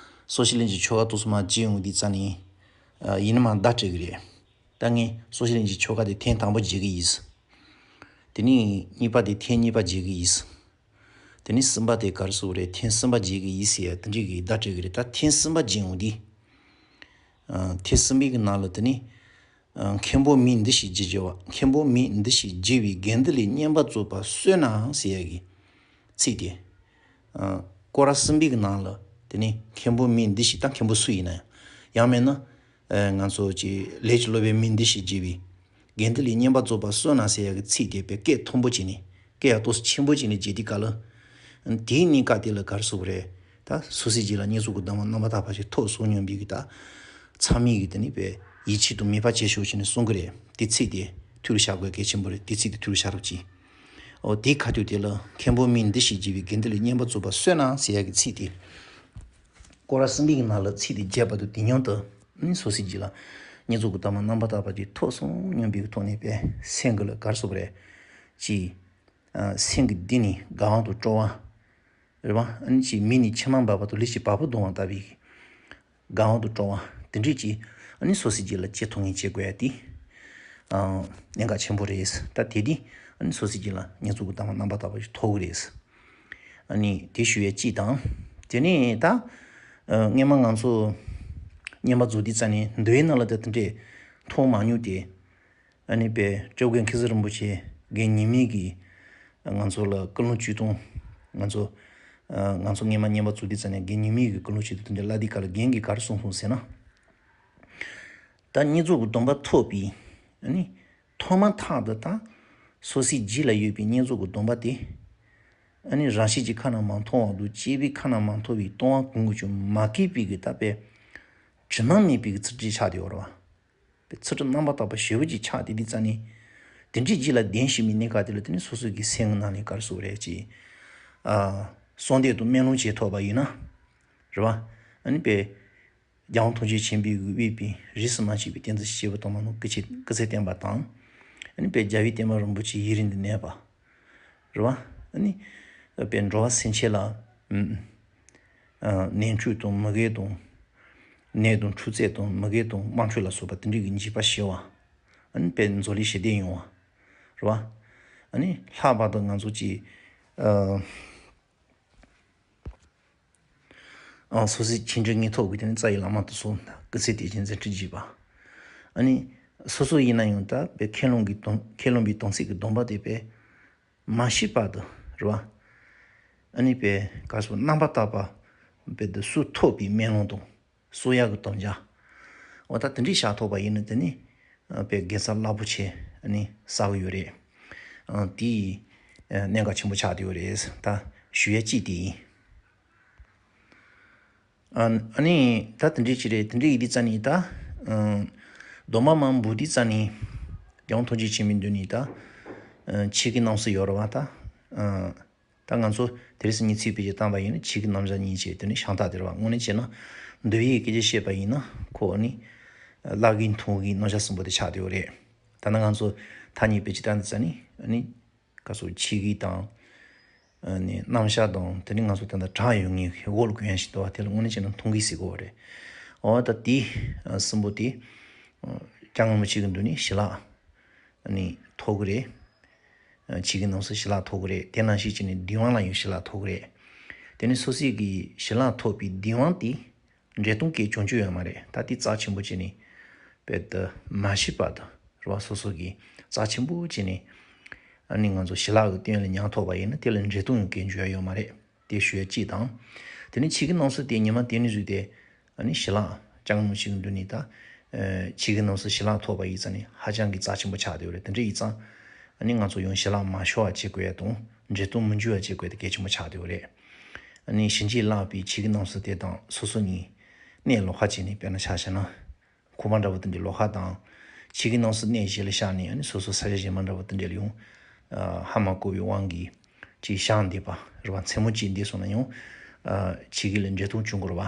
སོ་བྱེད་ལས་ཀྱི་ཆོ་ག་དེ་ཚོ་མར་མཇལ་ཡོང་དུས་ཙ་ནི། ཨ། ཡིན་ན་མར་བརྡ་སྤྲད་ཀྱི་རེད། ད་ངས་སོ་བྱེད་ལས་ཀྱི་ཆོ་ག་དེ་ཐེངས་དང་པོ་མཇལ་གྱི་ཡིན། དེ་ནས་གཉིས་པ་དེ་ཐེངས་གཉིས་པ་མཇལ་གྱི་ཡིན། དེ་ནས་གསུམ་པ་དེ་ག་རེ་ཟེར་བ་རེད། ཐེངས་གསུམ་པ་བརྗེ་གི་ཡིན་ཟེར་ཡ་དེ་འདྲའི་གི་བརྡ་སྤྲད་གི་རེད། ད་ཐེངས་གསུམ་པ་བརྗེ་འོང་དུས། ཨ། ཐེངས་གསུམ་པའི་གི་ནང་ལ་དེ་ནས། ཨ། མཁན་པོ་མིང་འདི་ཞེས་བགྱི་བགྱི་བ། མཁན་པོ་མིང་འདི་ཞེས་བགྱི་བའི་དགེ་འདུན་ལས་བསྙེན་པར་རྫོགས་པ་གསོལ་ནའང་ཟེར་ཡ་གི་ཚིག་དེ། ཨ། སྐོར་ར་གསུམ་པའི་གི་ནང་ལ་དེ་ནས་མཁན་པོ་མིང་འདི་ཞེས། ད་མཁན་པོ་སུ་ཡིན་ན་ཡང་། ཡང་མིན་ན། ཨ། ང་ཚོ་ཀྱི་ལས་ཀྱི་སློབ་པའི་མིང་འདི་ཞེས་བགྱི་བའི་དགེ་འདུན་ལས་བསྙེན་པར་རྫོགས་པ་གསོལ་ན་ཟེར་ཡ་གི་ཚིག་དེ་དཔེ་སྐད་མཐོན་པོ་བྱས་ནས། སྐད་ཡང་ཏོག་ཙམ་ཆེན་པོ་བྱས་ནས་བརྗོད་དུས་སྐབས་ལ། དེའི་གནས་སྐབས་དེ་ལ་ག་རེ་ཟེར་དགོས་རེད། ད་སོ་སོའི་རྗེས་ལ་བསྙེན་རྫོགས་ཀྱི་སྡོམ་པ་རྣམ་པར་དག་པ་ཞིག་ཐོབ་སོང་སྙམ་པའི་གི། ད་ཚང་མས་གི་དེ་ནི་དཔེ་ཡིད་ཆེས་དང་མོས་པ་བྱེད་ཤོག་བྱས་ནས་གསུང་གི་རེད། དེ་ཚིག་དེ་ཐུགས་ལ་བཞག་དགོས་གལ་ཆེན་པོ་རེད། དེ་ཚིག་དེ་ཐུགས་ལ་བཞག་རོགས་གྱིས། འོ། དེའི་ཁ་ཐུག་དེ་ལ་མཁན་པོ་མིང་འདི་ཞེས་བགྱི་བའི་དགེ་འདུན་ལས་བསྙེན་པར་རྫོགས་པ་གསོལ་ན་ཟེར་ཡ་གི་ཚིག་དེ། སྐོར་ར་གསུམ་པའི་གི་ནང་ལ་ཚིག་དེ་བརྗོད་པ་དང་དེ་མཉམ་དུ་ནི་སོ་སོའི་རྗེས་ལ་བསྙེན་རྫོགས་ཀྱི་སྡོམ་པ་རྣམ་པར་དག་པ་ཅིག་ཐོབ་སོང་སྙམ་པའི་གི་ཐོག་ནས་དཔེ་སེམས་ཀྱི་ལ་ག་རེ་ཟེར་དགོས་རེད། ཅིག་ཨ། སེམས་ཀྱི་གཏིང་ནས་དགའ་བ་དང་སྤྲོ་བ། རེད་བ། ཨ་ནི་ཅིག་མིག་ནས་མཆི་མ་འབབ་པ་དང་ལུས་ཀྱི་བ་སྤུ་ལྡང་བ་ལྟ་བུའི་དགའ་བ་དང་སྤྲོ་བ་དེ་འདྲས་ཀྱིས། ཨ་ནི་སོ་སོའི་རྗེས་ལ་ཅི་ཐོབ་ངེས་བྱེད་དགོས་ཡ་དེ། ཨ། གནད་འགག་ཆེན་པོ་རེད། ད་དེ་དུས་ཨ་ནི་སོ་སོའི་རྗེས་ལ་བསྙེན་རྫོགས་ཀྱི་སྡོམ་པ་རྣམ་པར་དག་པ་ཞིག་ཐོབ་གི་རེད། ཨ་ནི་དེ་ཞུ་ཡ་གཅིག་དང་། དེ་ནས་ད། ཨ། སྔོན་མ་ང་ཚོ་བསྙེན་པར་རྫོགས་དུས་ཙམ་ནས་མདོའི་ནང་ལ་ད་དེ་འདྲས་མཐོང་མ་མྱོང་སྟེ། ཨ་ནི་དཔེ་སྐྱབས་མགོན་མཁན་ཟུར་རིན་པོ་ཆེ་རྒན་ཉི་མའི་གིས་ང་ཚོ་ལ་ཀུན་སློང་བཅུ་སྟོང་། ང་ཚོ། ཨ། ང་ཚོ་སྔོན་མ་བསྙེན་པར་རྫོགས་དུས་ཙམ་ནས་རྒན་ཉི་མའི་གིས་ཀུན་སློང་བཅུ་སྟོང་དེ་འདྲ་བསླབ་དུས་སྐབས་ལ་རྒན་གྱིས་ག་རེ་གསུངས་སོང་ཟེར་ན། ད་བསྙེན་རྫོགས་ཀྱི་སྡོམ་པ་ཐོབ་པའི། ཨ་ནི་ཐོག་མ་ཐག་ཏུ་ད་སོ་སོའི་རྗེས་ལ་ཡོད་པའི་བསྙེན་རྫོགས་ཀྱི་སྡོམ་པ་དེ། ཨ་ནི་རང་བཞིན་གྱིས་ཁ་ནང་མ་མཐོང་བ་དང་། སྐྱེས་པས་ཁ་ནང་མ་མཐོང་བའི་ལྟུང་བ་གང་གིས་ཀྱང་མ་གོས་པའི་གི་ད་དཔེ་དྲི་མ་མེད་པའི་གི་ཚུལ་ཁྲིམས་ཆགས་བསྡད་ཡོད་རེད་བ། དཔེ་ཚུལ་ཁྲིམས་རྣམ་པར་དག་པ་ཞེ་པོ་ཅིག་ཆགས་བསྡད་དུས་ཙམ་ནས། དེ་འདྲའི་རྗེས་ལ་ལྡན་བཞིན་པའི་གནས་སྐབས་དེ་ལ་དེ་ནི་སོ་སོ་གི་སེམས་ཀྱི་ནང་ནས་ག་རེ་ཟེར་དགོས་རེད། ཅིག་ཨ། གསོལ་འདེབས་དང་སྨོན་ལམ་བྱེད་ཐུབ་པ་ཡིན་ན། རེད་བ། ཨ་ནི་དཔེ་རྒྱལ་དབང་ཐུགས་རྗེ་ཆེན་པོས་དབུས་པའི་རིས་སུ་མ་ཆད་པའི་བསྟན་འཛིན་སྐྱེས་བུ་དམ་པ་རྣམས་སྐུ་ཚེ་སྐུ་ཚེ་བརྟན་པ་དང་། ཨ་ནི་དཔེ་རྒྱལ་བའི་བསྟན་པ་རིན་པོ་ཆེ་ཡུན་རིང་དུ་གནས་པ། རེད་བ། ཨ་ནི་དཔེ་འགྲོ་བ་སེམས་ཅན་ལ། ཨ། ནད་འཁྲུགས་དང་མུ་གེ་དང་། ནད་དང་འཁྲུག་རྩོད་དང་མུ་གེ་དང་དམག་འཁྲུག་ལ་སོགས་པ་དེ་འདྲའི་གི་འཇིགས་པ་ཞི་བ། ཨ་ནི་དཔེ་མཛོད་ལས་ཞི་བདེ་ཡོང་བ། རེད་བ། ཨ་ནི་ལྷག་པར་དུ་ང་ཚོ་ཀྱི། ཨ། ཨང་། སོ་སོའི་ཆོས་འབྲེལ་ངེས་ཐོབ་ཀྱི་དེ་ནི་རྩ་བའི་བླ་མ་དེ་ཚོ་སྐུ་ཚེ་བརྟན་ཅིང་མཛད་འཕྲིན་རྒྱས་པ། ཨ་ནི་སོ་སོ་ཡིན་ན་ཡང་ད་དཔེ་ཁས་བླངས་ཀྱི་དམ། ཁས་བླངས་པའི་དམ་ཚིག་གི་སྡོམ་པ་དེ་དཔེ་མ་ཤི་བར་དུ། རེད་བ། ཨ་ནི་དཔེ་ག་རེ་ཟེར། རྣམ་པར་དག་པ་དཔེ་དེ་སུ་ཐོབ་པའི་སྨོན་ལམ་དང་གསོལ་ཡག་གི་དམ་བཅའ། འོ། ད་དེ་འདྲའི་བཞག་ཐུབ་པ་ཡིན་ན་དེ་ནི། ཨ། དཔེ་དགེ་རྩ་རླབས་པོ་ཆེ་ནི་བསགས་ཀྱི་ཡོད་རེད། ཨ། དེ་ཡི། ཨ། གནད་འགག་ཆེན་པོ་ཆགས་བསྡད་ཡོད་རེད། ད་ཞུ་ཡ་གཅིག་དེ་ཡིན། ཨ། ཨ་ནི་ད་དེ་འདྲའི་ཅིག་རེད། དེ་འདྲའི་ཡིན་དུས་ཙམ་ནས་ད། ཨ། སྡོམ་པ་མར་འབུལ་དུས་ཙམ་ནས། རྒྱལ་དབང་ཐུགས་རྗེ་ཆེན་པོའི་མདུན་ནས་ད། ཨ། ཆོས་ཀྱི་རྣམ་གསུམ་ཡོད་རེད་བ་ད། ཨ། ད་ང་ཚོ་དེ་རིང་སང་ཉིན་ཚིག་བེད་སྤྱོད་བཏང་བ་ཡིན་ན་ཆོས་ཀྱི་རྣམ་གཞག་གཉིས་བྱས། དེ་ནི་བྱང་ཐབས་དེ་རེད་བ། དངོས་གནས་བྱས་ན་འདུལ་བའི་སྐད་ཆ་བཤད་པ་ཡིན་ན་ཁོ་ནི་བླ་གི་མཐོང་གི་རྣམ་གཞག་གསུམ་པོ་དེ་ཆགས་བསྡད་ཡོད་རེད། ད་ནི་ང་ཚོ་ཐ་སྙད་བེད་སྤྱོད་བཏང་དུས་ཙམ་ནས། ཨ་ནི་ག་རེ་ཟེར། ཆོས་ཀྱི་དང་། ཨ་ནི་རྣམ་གཞག་དང་། དེ་ནི་ང་ཚོ་ད་ལྟ་གྲངས་ཡོད་ངེས་འོག་ལ་གོན་ཡ་ཞིག་འདུག་བ། དེ་ལ་དངོས་གནས་བྱས་ན་མཐོང་གི་ཟེར་དགོས་པ་རེད། འོ། ད་དེ་གསུམ་པོ་དེ། ཨ། སྐྱབས་མགོན་རིན་པོ་ཆེ་གི་མདུན་ནས་ཞི་ལྷག་ཨ་ནི་ཐོབ་གི་རེད། ཆོས་ཀྱི་རྣམ་གསུམ་ཞི་ལྷག་ཐོབ་གི་རེད། དེ་ནང་བཞིན་བྱས་ནས་སྡིག་དབང་ལ་ཡང་ཞི་ལྷག་ཐོབ་གི་རེད། དེ་ནི་སོ་སོའི་གི་ཞི་ལྷག་ཐོབ་པའི་སྡིག་དབང་དེ་འབྲས་ལྟུང་སྐད་ཅང་ཅང་ཡོད་མ་རེད། ད་དེ་རྩ་ཆེན་པོ་བྱས་ནས་དཔེ་དེ་མ་ཤི་བར་དུ། རེད་བ། སོ་སོ་གི་རྩ་ཆེན་པོ་བྱས་ནས། ཨ་ནི་ང་ཚོ་ཞི་ལྷག་གི་སྟེང་ལ་མྱང་ཐོབ་པ་ཡིན་ན་དེ་ལ་འབྲས་ལྟུང་ཡང་སྐད་ཅང་ཡོད་མ་རེད། དེ་ཞུ་ཡ་གཅིག་དང་། དེ་ནི་ཆོས་ཀྱི་རྣམ་གསུམ་དེ་ཉི་མ་དེ་ནས་བཟུང་སྟེ། ཨ་ནི་ཞི་ལྷག་སྐྱབས་མགོན་རིན་པོ་ཆེ་གི་མདུན་ནས་ད། ཨ། ཆོས་ཀྱི་རྣམ་གསུམ་ཞི་ལྷག་ཐོབ་པ་ཡིན་ཙང་ནི་ཧ་ཅང་གི་རྩ་ཆེན་པོ་ཆགས་བསྡད་ཡོད་རེད། དེ་འདྲ་ཡིན་ཙང་། ཨ་ནི་ང་ཚོ་ཡང་ཞི་ལྷག་མ་ཤོར་བ་བྱེད་དགོས་ཡ་དང་། འབྲས་ལྟུང་མི་འབྱུང་བ་བྱེད་དགོས་ཡ་དེ་གལ་ཆེན་པོ་ཆགས་བསྡད་ཡོད་རེད། ཨ་ནི་བྱིན་གྱིས་བརླབས་པའི་ཆོས་ཀྱི་རྣམ་གསུམ་དེ་དང་སོ་སོ་གཉིས་གནད་ལོགས་ཀ་བྱས་ནས་དཔེར་ན་ཆ་བཞག་ན། ཁོག་པ་འདྲ་བོ་དེ་འདྲའི་ལོགས་ཀ་དང་། ཆོས་ཀྱི་རྣམ་གསུམ་གནད་གཞི་ལ་བཞག་ནས། ཨ་ནི་སོ་སོ་ས་ཆ་གཞན་པ་འདྲ་བོ་དེ་འདྲ་ལ་ཡང་། ཨ། ཧ་མ་གོ་བའི་དབང་གིས་ཅིག་བཞག་བསྡད་པ་རེད་བ། མཚན་མོ་ཅིག་བསྡད་སོང་ན་ཡང་། ཨ། ཆོས་ཀྱི་ལ་འབྲས་ལྟུང་བྱུང་དགོས་རེད་བ།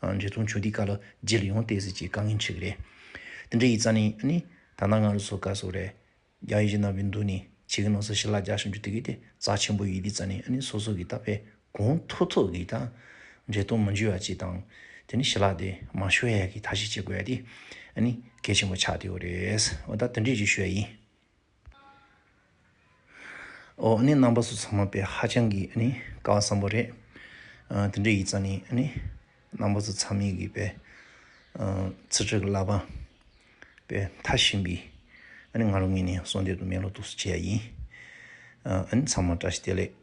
ཨ། འབྲས་ལྟུང་བྱུང་དུས་སྐབས་ལ་རྗེས་ལ་ཡང་ཏོག་ཙམ་ཅིག་དཀའ་ངལ་འཕྲད་ཀྱི་རེད། དེ་འདྲ་ཡིན་ཙང་ནི། ཨ་ནི་ད་ལྟ་ང་རང་ཚོ་ག་རེ་ཟེར་དགོས་རེད། རྒྱལ་བ་ཡིད་བཞིན་ནོར་བུའི་མདུན་ནས་ཆོས་ཀྱི་རྣམ་གསུམ་ཞི་ལྷག་རྒྱག་བཞིན་རྒྱུ་དེ་གི་དེ་རྩ་ཆེན་པོ་ཡིན་དུས་ཙང་ནི། ཨ་ནི་སོ་སོ་གི་ད་དཔེ་གང་ཐུབ་ཐུབ་གི་ད་འབྲས་ལྟུང་མི་འབྱུང་བ་ཅིག་དང་། དེ་ནི་ཞི་ལྷག་དེ་མ་ཤོར་ཡ་གི་ཐབས་ཤེས་བྱེད་དགོས་ཡ་དེ། ཨ་ནི་གལ་ཆེན་པོ་ཆགས་བསྡད་ཡོད་རེད། འོ། ད་དེ་འདྲས་ཅིག་ཞུ་ཡ་ཡིན། ཨོ་ཨ་ནི་རྣམ་པ་ཚོ་ཚང་མ་དཔེ་ཧ་ཅང་གི་ཨ་ནི་སྐལ་བ་བཟང་པོ་རེད། ཨ་དེ་འདྲ་ཡིན་ཙང་ནི་ཨ་ནི་རྣམ་པ་ཚོ་ཚང་མས་གི་དཔེ་ཨ་ཚིག་ཁྲིད་ཀྱི་བསླབ་པ་དཔེ་མཐར་ཕྱིན་པའི་ཨ་ནི་ང་རང་ངོས་ནས་གསོལ་འདེབས་དང་སྨོན་ལམ་ཏོག་ཙམ་བྱེད་ཡ་ཡིན། ཨ་ཨ་ནི་ཚང་མ་བཀྲ་ཤིས་བདེ་ལེགས།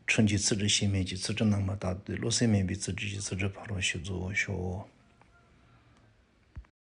ཁྲིམས་ཀྱི་ཚིག་ཁྲིད། ཤེས་མེད་ཀྱི་ཚིག་ཁྲིད། རྣམ་པར་དག་པའི་བློ། སེམས་མེད་པའི་ཚིག་ཁྲིད་ཀྱི་ཚིག་ཁྲིད་ཕ་རོལ་ཕྱིན་རྫོགས་ཤོག།